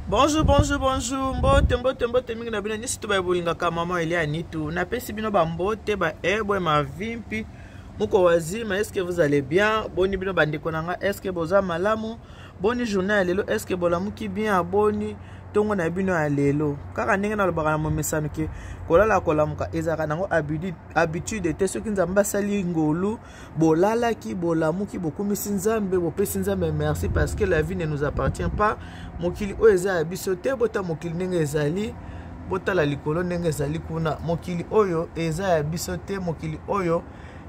Bonjour, bonjour, bonjour. Mbote, mbote, mbote mingi na bino nyonso to baye bolingaka mama Elia Nitu. Napesi bino ba mbote, ba ebwe, mavimpi. Muko wazima, est-ce que vous allez bien? Boni bino bandeko na nga, est-ce que boza malamu? Boni journée ya lelo, est-ce que bolamuki bien? Boni ntongo na bino ya lelo. Kaka ndenge nalobaka na momesano ke kolala kolamuka ezalaka nango habitude te. Soki Nzambe asali ngolu, bolalaki bolamuki bokumisi nzambe bopesi nzambe merci parce que la vie ne nous appartient pas mokili oyo eza ya biso te bota mokili ndenge ezali botala likolo ndenge ezali kuna mokili oyo eza ya biso te mokili oyo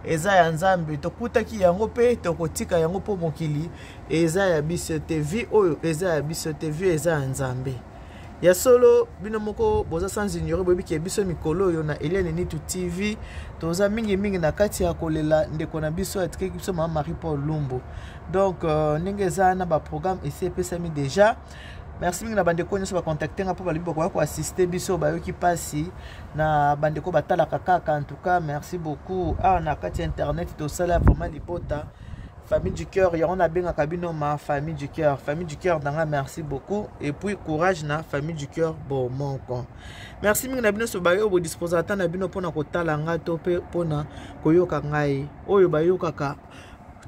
eza ya nzambe tokutaki yango mpe tokotika yango mpo mokili eza ya biso te vie oyo eza ya biso te vie eza ya nzambe Ya solo, bino moko boza sans ignorer boyebi ke biso mikolo oyo na Eliane Nitu TV toza mingi mingi na kati ya kolela ndeko na biso atikaki biso mama Marie Paul Lumbu. Donc euh, ndenge eza na ba programme esi epesami déjà. Merci mingi na bandeko nyonso bacontacte nga mpo balobi bakoya koassiste biso bayoki mpasi na bandeko batalaka kaka en tout cas merci beaucoup awa na kati ya internet tosala vraiment libota Famille du cœur, yango nabengaka bino ma famille du cœur. Famille du cœur nanga merci beaucoup et puis courage na famille du cœur bo moko. Merci mingi na bino so bayo bo disposer ata na bino pona kotala nga to pe pona koyoka ngai. Oyo bayokaka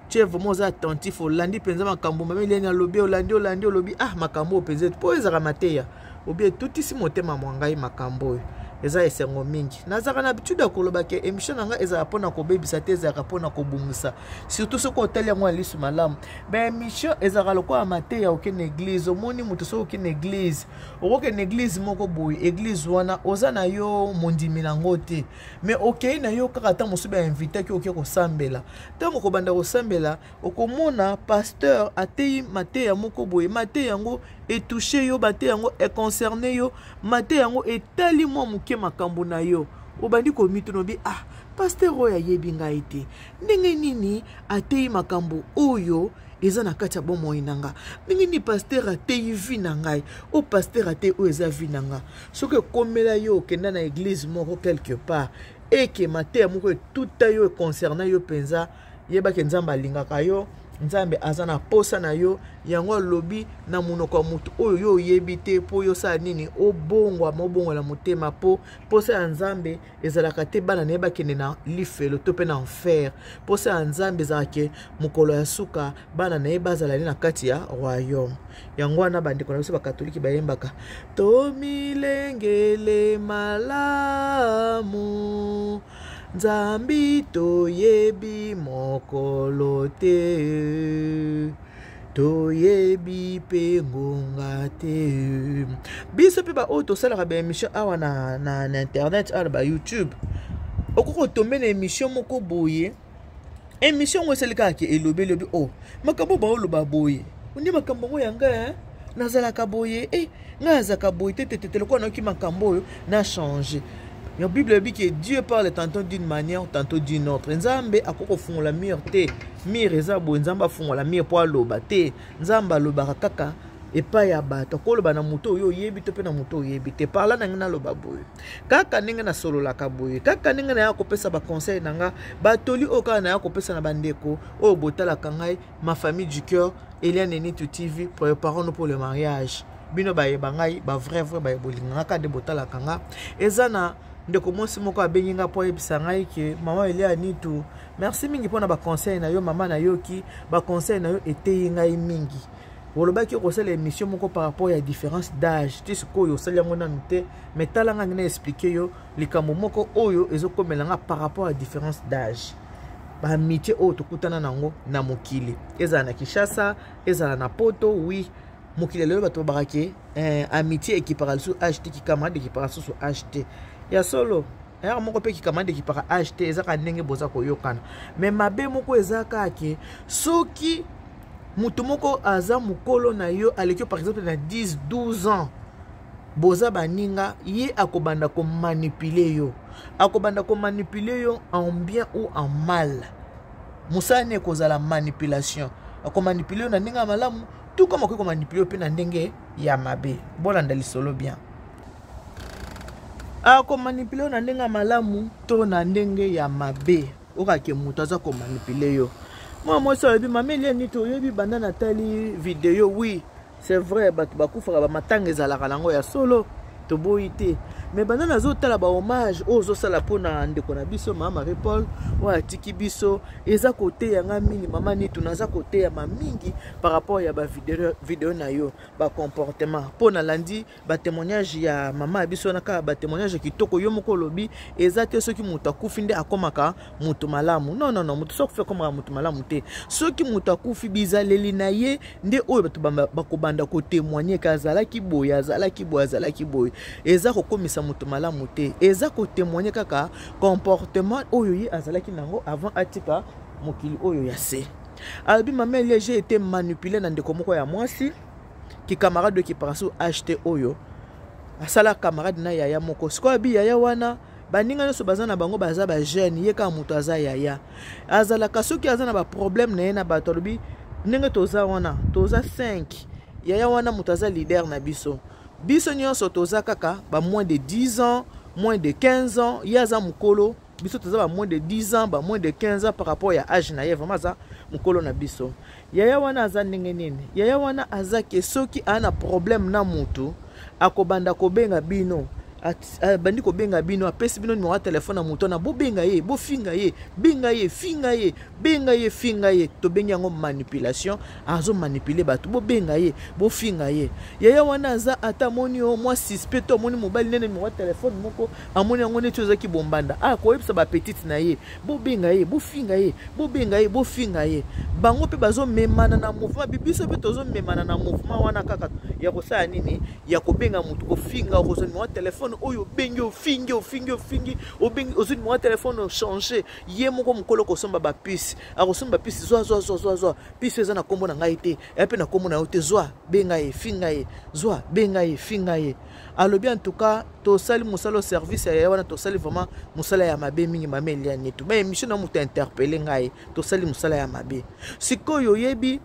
tu es vraiment oza attentif olandi mpenza makambo mama eliani alobi olandi olandi olobi ah makambo oyo mpenza mpo ezalaka mateya obi etutisi motema mwa ngai makambo oyo eza esengo mingi nazalaka na habitude ya koloba ke émission na ngai ezalaka mpona kobebisa te ezalaka mpona kobongisa surtout soki otali yango na lisu malamu baémission ezalaka lokola mateya oke na église omoni moto soki oke na église okokende église moko boye église wana oza na yo mondimi na yango te mais okei na yo kaka ntango mosusu bainvitaki oke kosambela ntango okobanda kosambela okomona pasteur ateyi mateya moko boye mateya yango etouche yo mateya yango econcerne yo mateya yango etali mwa moke makambo na yo obandi komituna obi ah pasteur oyo ayebi ngai te ndenge nini ateyi makambo oyo eza na kati ya bomoi na nga ndenge nini paster ateyi vi na ngai oyo paster ateyi oyo eza vi na nga soki ekomela yo okenda na eglize moko quelque part eke mateya moko etuta yo econcerne yo mpenza yebake nzambe alingaka yo nzambe aza na posa na yo yango alobi na monoko ya moto oyo yo oyebi te mpo yo osala nini obongwama obongola motema mpo posa ya nzambe ezalaka te bana na ye bakende na lifelo to mpe na enfer mposa ya nzambe ezalaka ke mokolo ya suka bana na ye bazala nde na kati ya royaume yango wana bandeko na biso bakatoliki bayembaka tomilengele malamu nzambi toyebi mokolo te toyebi mpe ngonga te biso mpe baoyo tosalaka baémission awa na, na, na internet awa na bayoutube okoki kotombe na émission moko boye émission yango esali kaka ke elobi elobi o oh, makambo baoloba boye nde makambo yango ya ngai eh? nazalaka boye e eh, ngai azalaka boye te tetete lokola nayoki makambo oyo na change ya bible elobi ke dieu parle tantôt d'une manière tantôt d'une autre nzambe akoki kofungola mur te mur eza boye nzambe afungola mur mpo aloba te nzambe alobaka kaka epai ya bato akoloba na moto oyo oyebi to mpe na moto oyebi te parla na ngai naloba boye kaka ndenge nasololaka boye kaka ndenge naya kopesa baconseil na nga batoli oyo kaka naya kopesa na bandeko oyo botalaka ngai ma famille du cœur Eliane Nitu TV préparons-nous pour le mariage bino bayeba ngai ba vrai vrai baye bolinga nga kaka nde botalaka nga eza na ndeko mwasi moko abengi nga mpo ayebisa ngai ke mama Eliane Nitu merci mingi mpo na baconseil na yo mama nayoki baconseil na yo eteyi ngai mingi olobaki okosala émission moko par rapport ya différence d'âge ti sikoyo osali yango nanu te mais tala ngai na explike yo likambo moko oyo ezokomela nga par rapport ya différence d'âge baamitie oyo tokutana nango na mokili ezala na kinshasa ezala na poto wi mokili ya lelo bato babaka ke eh, amitie ekipaka lisusu age te kikamarade ekipaka lisusu age te ya solo ere moko mpe kikamarade ekipaka age te eza kaka ndenge boza koyokana me mabe moko eza kaka ke soki moto moko aza mokolo na yo aleki yo par exemple na 10 12 ans boza baninga ye akobanda komanipule yo akobanda komanipule yo en bien ou en mal mosala ne ekozala manipulation akomanipule yo na ndenge ya malamu tout comme akoki komanipule yo mpe na ndenge ya mabe bolanda lisolo bien akomanipule yo na ndenge ya malamu to na ndenge ya mabe okake moto aza komanipule yo mwa mwasi alobi mama eliani toyebi banda natali video wi oui. C'est vrai, bato bakufaka, bamatanga ezalaka nango ya solo, toboyi te. Mais banda nazotala bahommage oyo ozosala mpona ndeko na biso mama Marie Paul oyo atiki biso, eza koteya nga mingi. Mama Nitu, naza koteyama mingi par rapport ya bavideo video na yo, bacomportement, mpo nalandi batémoignage ya mama ya biso wana, kaka batémoignage kitoko. Yo moko olobi eza te soki moto akufi nde akomaka moto malamu. Non, non, non, moto soki akufi akomaka moto malamu te. Soki moto akufi, bizaleli na ye nde oyo bato bakobanda kotémoigner ke azalaki boye, azalaki boye, azalaki boye. Eza kokomisa moto malamu te, eza kotémoigner kaka comportement oyo ye azalaki nango avant atika mokili oyo ya se. Alobi: "Mama Elia, j'ai été manipulé na ndeko moko ya mwasi ki camarade oyo kiparasu ht oyo asala camarade na yaya moko. Sikoyo abi yaya wana, baninga nyonso baza na bango baza bajeune, ye kaka moto aza yaya. Azalaka soki aza na baproblème na ye na bato, alobi ndenge toza wana, toza 5, yaya wana moto aza leader na biso. Biso nyonso toza kaka ba moins de 10 ans, moins de 15 ans. Ye aza mokolo, biso toza ba moins de 10 ans, ba moins de 15 ans par rapport ya age na ye. Vraiment aza mokolo na biso. Yaya wana aza ndenge nini? Yaya wana aza ke soki aa na problème na motu, akobanda kobenga bino, abandi kobenga bino, apesi bino numéro ya telefone na moto wana, bobenga ye, bofinga ye, benga ye, finga ye, benga ye, finga ye. Tobengi yango manipulation. Azomanipuler bato, bobenga ye, bofinga ye. Yaya wana aza ata amoni yo mwa suspect to amoni mobali nene numéro ya telefone moko, amoni yango neti ozalaki bombanda, akoyebisa bapetite na ye, bobenga ye, bofinga ye, bobenga ye, bofinga ye. Bango mpe bazomemana na mouvement. Biso mpe tozomemana na mouvement wana kaka ya kosala nini? Ya kobenga motu, kofinga. Okozwa numéro ya telefone oyo, obengi, ofingi, ofingi, ofingi, obengi, ozwi numéro ya telefone, ochange. Ye moko mokolo kosomba bapuce, akosomba bapuce, zwa, zwa, zwa, zwa, zwa puce, eza na nkombo na ngai te, eya mpe na nkombo na yo te, zwa, benga ye, finga ye, zwa, benga ye, finga ye." Alobi: "En tout cas, tosali mosala au service ya ye wana, tosali vraiment mosala ya mabe mingi." Mama Elia Nitu, ma émission na moto interpelle ngai, tosali mosala ya mabe. Sikoyo oyebi,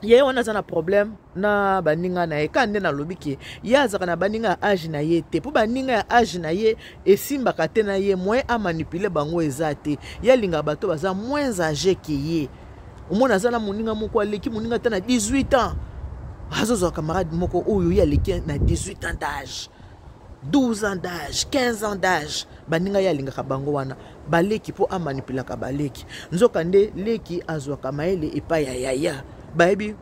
ye wana aza na problème na baninga na ye. Kaka nde nalobi ke ye azalaka na baninga ya age na ye te, mpo baninga ya age na ye esimbaka te na ye, moyen amanipuler bango eza te. Ye alingaka bato baza moins âgé ke ye. Omona aza na moninga moko aleki moninga te na 18 ans, azozwa camarade moko oyo ye aleki na 18 ans d'âge, 12 ans d'âge, 15 ans d'âge. Baninga ye alingaka bango wana baleki, mpo amanipulaka baleki. Nzoka nde leki azwaka mayele epai ya yaya. Bayebi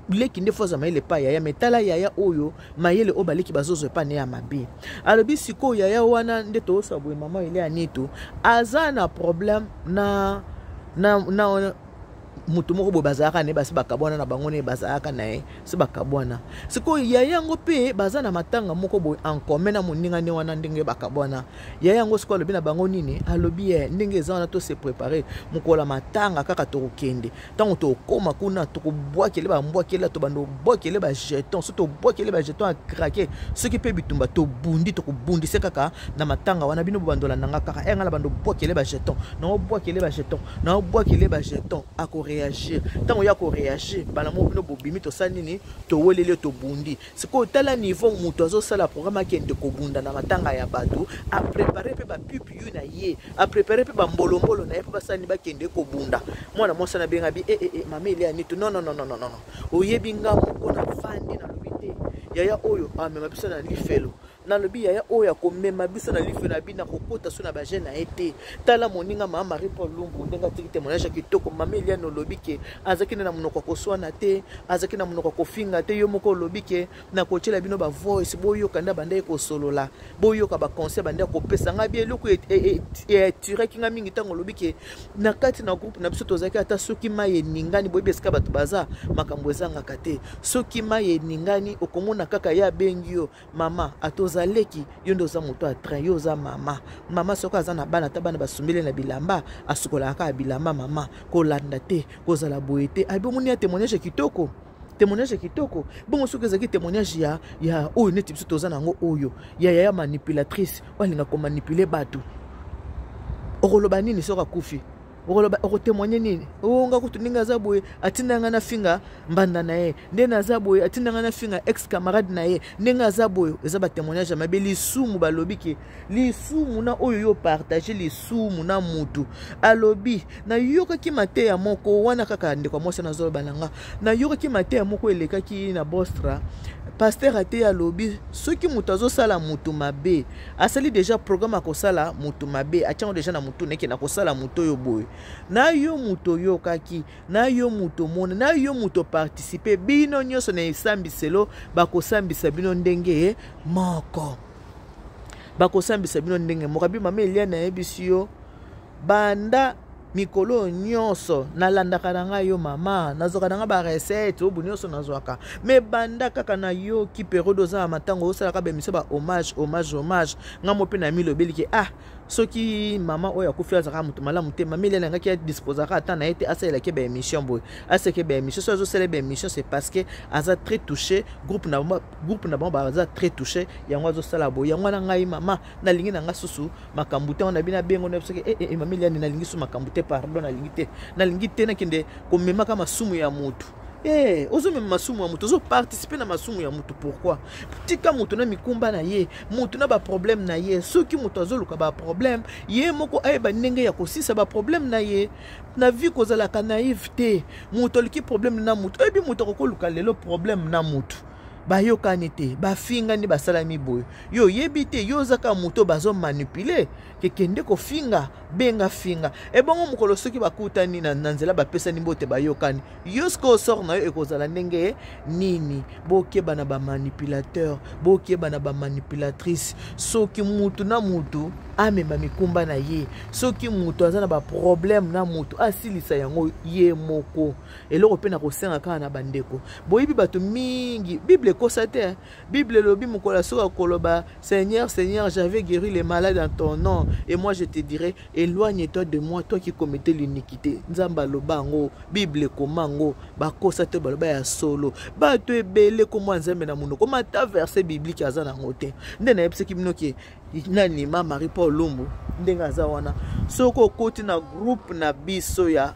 leki nde fo azwa mayele epai yaya. Me tala yaya oyo, mayele oyo baleki bazozwa epai ne ya mabe. Alobi sikoyo yaya wana nde tozoswa boye, mama Ele ya Nitu aza na problème na moto moko boye bazalaka na ye, basi bakabwana na bango, ne bazalaka na ye, si bakabwana. Sikoyo yaya yango mpe baza na matanga moko boye en commun na moninga nde wana ndenge bakabwana. Yaya yango sikoyo alobi na bango nini? Alobi ye ndenge eza wana, tose préparer mokolo ya matanga kaka, tokokende. Ntango tokóma kuna, tokobwakele bambwakela, tobanda obwakele bajeton. So tobwakele bajeton, acraquer. Soki mpe bitumba tobundi, tokobundise kaka na matanga wana. Bino bobandola nanga kaka e, nga na bando obwakele bajeton, naobwakele bajeton, naobwakele bajeton. Akoréagir. Ntango ya koréagir, bana mo bino bobimi, tosali nini? Toweleli, tobundi. Sikoyo tala niveau moto azosala programme, akende kobunda na matanga ya bato, aprépare mpe bapipiyu na ye, aprépare mpe bambolombolo na ye, mpo basali bakende kobunda. Mwana mwasi nabenga bi e, e, e, mama Elia Nitu, non, non, non, non, non, oyebi nga moko nafandi, nalobi te, yaya oyo amema biso na lifelo. Nalobi yaya oyo akomema biso na lifelo na bino, akokota so na bagene na ye te. Tala moninga mama Marie Paul Lumbu ndenge atiki témoignage ya kitoko. Mama Eliane, olobi ke azalaki na monoko ya koswana te, azalaki na monoko ya kofinga te. Yo moko olobi ke nakotiela bino bavoice, boyoka nde bandaki kosolola, boyoka baconseil bandaki kopesa ngai. Bi eloko etiraki ngai mingi ntango olobi ke na kati na groupe na biso tozalaki, ata soki mai eningani, boyebi esika bato baza, makambo ezangaka te. Soki mai eningani, okomona kaka ye abengi yo: mama, ata oza leki, yo nde oza moto ya train, yo oza mama. Mama soki aza na bana, ata bana basumbeli na bilamba, asukolaka kaka bilamba. Mama, kolanda te, kozala boye te. Abi omoni ya témoignage kitoko, témoignage kitoko bongo. Soki ezalaki témoignage ya oyo neti biso toza nango, oyo ya yaya manipulatrice oyo alinga komanipuler bato, okoloba nini soki akufi? Okoloba, okotémoigne nini? O nga kutu ndenge aza boye, atinda nga nafinga mbanda na ye. Nde naza boye, atinda nga nafinga ex camarade na ye. Ndenge aza boye, eza batémoignage ya mabe. Lisumu, balobi ke lisumu na oyo yo partage lisumu na mutu. Alobi nayokaki mateya moko wana kaka, ndeko ya mwasi nazoloba na nga, nayokaki mateya moko elekaki na Bostra. Pasteur ate alobi soki moto azosala motu mabe, asali déjà programme akosala motu mabe, atiango déjà na motu neke na kosala motu oyo boye na yo, moto oyokaki na yo, moto omona na yo, moto participe, bino nyonso na esambiselo bakosambisa bino ndenge moko, bakosambisa bino ndenge moko. Abi mama Eliane, ayebisi yo banda mikolo nyonso nalandaka na ngai yo mama, nazwaka na ngai barecette oyo nyonso nazwaka, me banda kaka nayoki periode oza na matango, osalaka baémission ba hommage, hommage, hommage, ngai mo mpe na milobeli ke ah, soki mama oyo akufi azalaka moto malamu te, mama Eliane angaki adisposaka ata na ye te asalelaki baémission boye, asalaki baémission. So azosala baémission, c'est parce que aza très touché, groupe na bango baza très touché, yango azosala boye. Yango wana ngai mama nalingi na nga susu makambo te. Wana bino abengo na soki eh, eh, mama Eliane, nalingi su makambo te, pardon, nalingi te, nalingi te nakende komemaka masumu ya motu. Ozomema masumu ya motu, ozoparticipe na masumu ya motu, pourquoi? Tika moto na mikumba na ye, motu na baproblème na ye. Soki moto azoluka baproblème, ye moko ayeba ndenge ya kosisa baproblème na ye na vie. Kozalaka naïve te. Moto aluki problème na motu, oyebi moto akokoluka lelo problème na motu, bayokani te, bafingani, basalami boye, yo oyebi te, yo ozaka moto bazomanipule, kekende kofinga, benga, finga. Ebongo mokolo soki bakutani na nzela, bapesani mbote, bayokani, yo sikoyo sort na yo ekozala ndenge nini? Bokeba na bamanipulateur, bokeba na bamanipulatrice. Soki mutu na mutu amema mikumba na ye, soki mutu aza na baproblème na mutu, asilisa yango ye moko. Eloko mpe na kosenga kaka na bandeko, boyebi bato mingi, Bible ekosa te. Bible elobi mokolo ya soki akoloba: "Seigneur, Seigneur, j'avais guéri les malades en ton nom, et moi je te dirai: éloigne-toi de moi, toi qui commettais l'iniquité." Nzambe aloba yango, Bible ekoma yango, bakosa te, baloba ya solo. Bato ebele komwa Nzambe na monoko, mata verset biblique aza nango te. Nde nayebisaki bino ke nani, ma Marie Paul Lumbu, ndenge aza wana, soki okoti na groupe na biso ya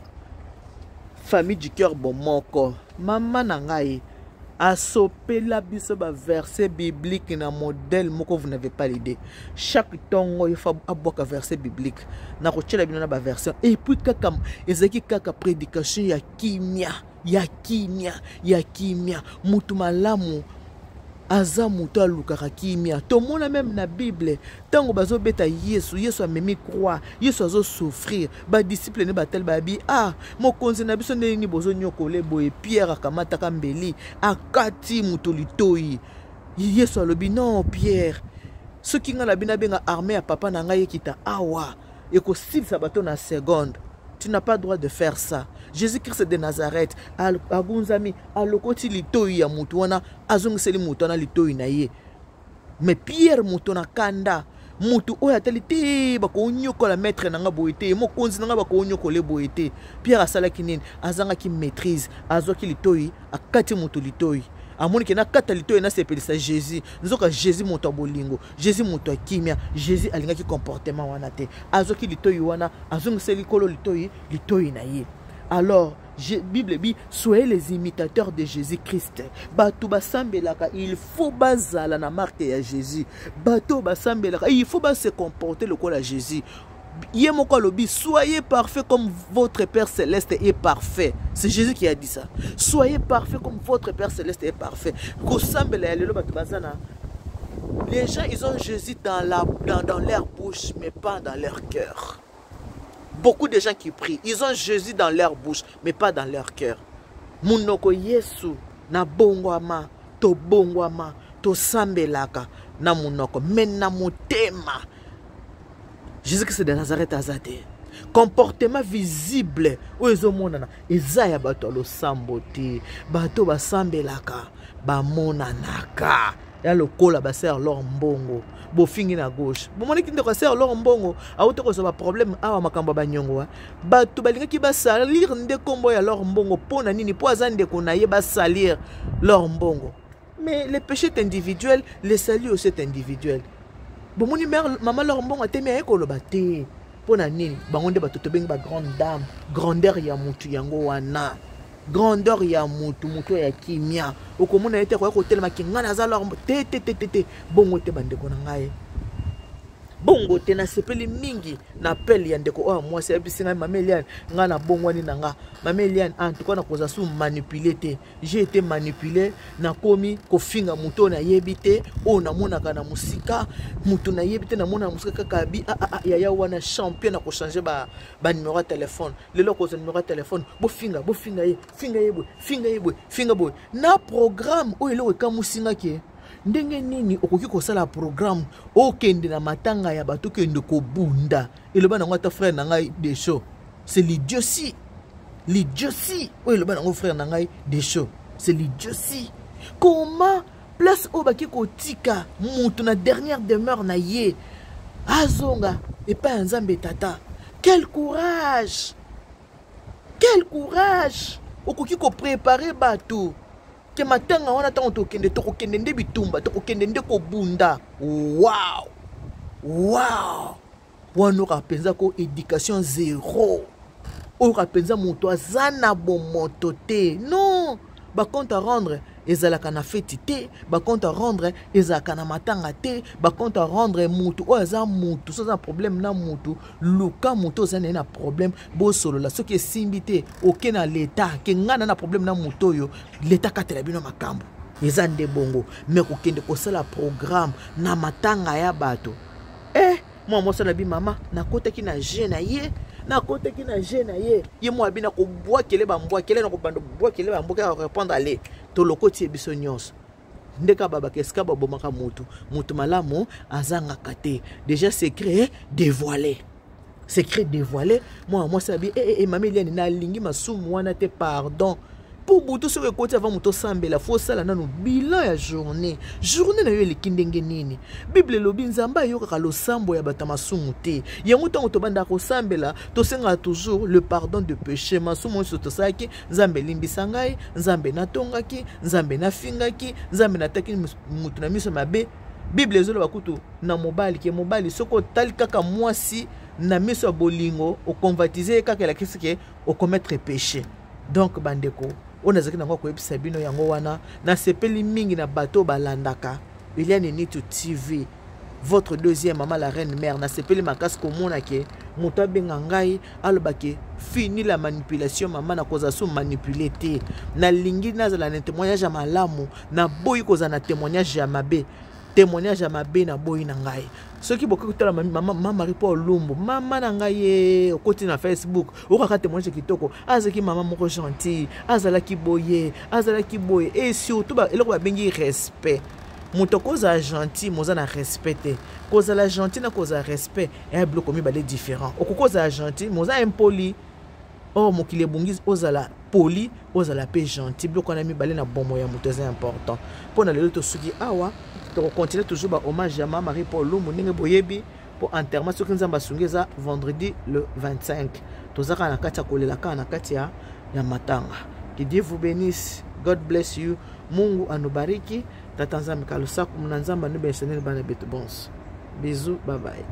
Famille du Cœur Bomoko, mama na ngai asopela biso baverset biblique na modèle moko, vous n'avez pas l'idée. Chaque ntongo il faut abwaka verset biblique, nakotiela bino na baversion. Et puis kaka ezalaki kaka prédication ya kimia, ya kimia, ya kimia. Mutu malamu aza moto alukaka kimia. Tomona même na Bible, ntango bazobeta Yesu, Yesu amemi croix, Yesu azosouffrir, badisciple ne batali, bayabi: "Ah, mokonzi na biso, ndenge nini bozonyokola boye?" Pierre akamataka mbeli, akati moto litoi. Yesu alobi: "Non, Pierre, soki ngai na bino abenga armée ya papa na ngai ekita awa, ekosilisa bato na seconde. Tu n'as pas droit de faire ça." Jésus-Christ de Nazareth agunzami, alokoti litoi ya motu wana, azongiseli motu wana litoi na ye. Mais Pierre, moto na kanda, motu oyo atali te, bakonyokola maître na nga boye te, mokonzi na nga bakonyokola boye te. Pierre asalaki nini? Azangaki maîtrise, azwaki litoi, akati moto litoi. Amoni ke nakata litoi, nasepelisa Jésus. Nzoka Jésus moto ya bolingo, Jésus moto ya kimia, Jésus alingaki comportement wana te. Azwaki litoi wana, azongiseli likolo litoi, litoi na ye. Alors Bible dit: "Soyez les imitateurs de Jésus-Christ." Bato basambelaka, il faut bazala na marque ya Jésus. Bato basambelaka, il faut base comporter lokola Jésus. Ye moko alobi: "Soyez parfait comme votre Père céleste est parfait." C'est Jésus qui a dit ça: "Soyez parfait comme votre Père céleste est parfait." Kosambela ya lelo, bato baza na, les gens, ils ont Jésus dans leur bouche, mais pas dans leur cœur. Beaucoup de gens qui prient, ils ont Jésus dans leur bouche, mais pas dans leur cœur. Munoko Yesu na bongwama, tobongwama, tosambelaka na munoko, mais na motema Jésus-Christ de Nazareth aza te. Comportement visible oyo ezomonana eza ya bato ya losambo te. Bato basambelaka bamonanaka ya lokola basere lor mbongo, bofingi na gauche. Bomonaki ndeko asere lor mbongo auti kozwa baproblème awa, makambo ya banyongo. Bato balingaki basalir nde nkombo ya Lor Mbongo. Mpo na nini? Mpo aza ndeko na ye, basalir Lor Mbongo. Mais le péché est individuel, le salut aussi est individuel. Bomoni mama Lor Mbongo atemi, aye koloba te. Mpo na nini? Bango nde bato tobengi ba grande dame. Grandeur ya mutu yango wana, grandeur ya mutu, mutu ya kimia. Okomona ye te akoya kotelema ki ngai naza lor te te te te te. Bongo te, bandeko na ngai, bongo te. Nasepeli mingi na appel ya ndeko oyo mwasi ayebisi ngai: "Mama Eliane, ngai nabongwani na nga. Mama Eliane, en tout cas nakozala su manipulé te. J'ai été manipulé, nakomi kofinga moto oyo nayebi te, oyo namonaka na mosika. Moto nayebi te, namonaka mosika kaka bi ah, ah, ah, yaya wana champion na kochanger banuméro ya telefone. Lelo akozwa numéro ya telefone, bofinga, bofinga ye, finga ye boye, finga ye boye, finga boye na programme oyo." Eloko ekamusingaki, ndenge nini okoki kosala programme, okende na matanga ya bato, okende kobunda? Eloba nango ata frère na ngai Desho, c'est l'idiotie, l'idiotie. Oyo eloba nango frère na ngai Desho, c'est l'idiotie. Comment place oyo baki kotika moto na dernière demeure na ye, azonga epai ya Nzambe tata? Quel courage, quel courage! Okoki kopréparer bato ke matanga wana, ntango tokende, tokokende nde bitumba, tokokende nde kobunda. Wow, wow! Wana oyoka mpenza ko éducation zéro, oyoka mpenza moto aza na bomoto te. Non, bacompte à rendre ezalaka na feti te, bacompte à rendre ezalaka na matanga te. Bacompte à rendre, motu oyo aza motu, so aza na problème na motu, luka motu oza na ye na problème, bosolola. Soki esimbi te, oke na leta ke ngai na na problème na motu oyo, leta katela bino makambo. Eza nde bongo. Me kokende kosala programme na matanga ya bato, eh, mwa mwasi alobi: "Mama, nakotaki na jeu na ye, nakotaki na jeu na ye." Ye mwa abi na kobwakele bambwakele, na kobanda bwakele bambwakele, akorépondre ale, tolokoti ye biso nyonso. Ndeka babaka esika babomaka motu, motu malamu azangaka te. Déjà secret dévoilé, secret dévoilé. Mwana mwasi abi: "Eh, eh, eh, mama Eliane, nalingi masumu wana te, pardon." Mpo butu soki ekoti, avant moto osambela, fo osala nano bilan ya journée. Journée na yo eleki ndenge nini? Bible elobi Nzambe ayokaka losambo ya bato ya masumu te. Yango ntango tobandaka kosambela, tosengaka toujours le pardon de péché, masumu nyonso tosalaki. Nzambe, elimbisa ngai. Nzambe, natongaki. Nzambe, nafingaki. Nzambe, nataki motu na miso mabe. Bible ezoloba kutu na mobali ke mobali, soki otali kaka mwasi na miso ya bolingo, oconvoitiser ye kaka, elakisi ke ocommettre péché. Donc bandeko, oyo nazalaki nango koyebisa bino yango wana. Nasepeli mingi na bato oyo balandaka Eliane Nitu TV, votre deuxième mama, la reine mère. Nasepeli makasi komona ke moto abenga ngai, aloba ke: "Fini la manipulation, mama, nakozala so manipulé te. Nalingi nazala na témoignage ya malamu, naboyi kozala na témoignage ya mabe. Témoignage ya mabe naboyi na ngai." Soki bokoki kotala mama Marie Paul Lumbu, mama na ngai ye, okoti na Facebook, okaka témoignage kitoko. Azalaki mama moko gentil, azalaki boye, azalaki boye, et surtout eloko babengi respect. Moto akozala gentil, moza na respect te. Kozala gentil na kozala respect eya biloko mibale différent. Okoki kozala gentil, moza impoli. Or mokili ebongi ozala poli, ozala mpe gentil. Biloko wana mibale na bomo ya moto eza important. Mpo na lelo tosuki awa. Tokocontinue toujours bahommage ya ma Marie Paul Lumbu. Ndenge boyebi, mpo enterrement, soki Nzambe asungi, eza vendredi le 25. Toza kaka na kati ya kolela, kaka na kati ya matanga. Que Dieu vous bénisse. God bless you. Mungu anubariki. Tata Nzambe kalusaku na Nzambe anubenesanene bana betu bonso. Bisous, bye bye.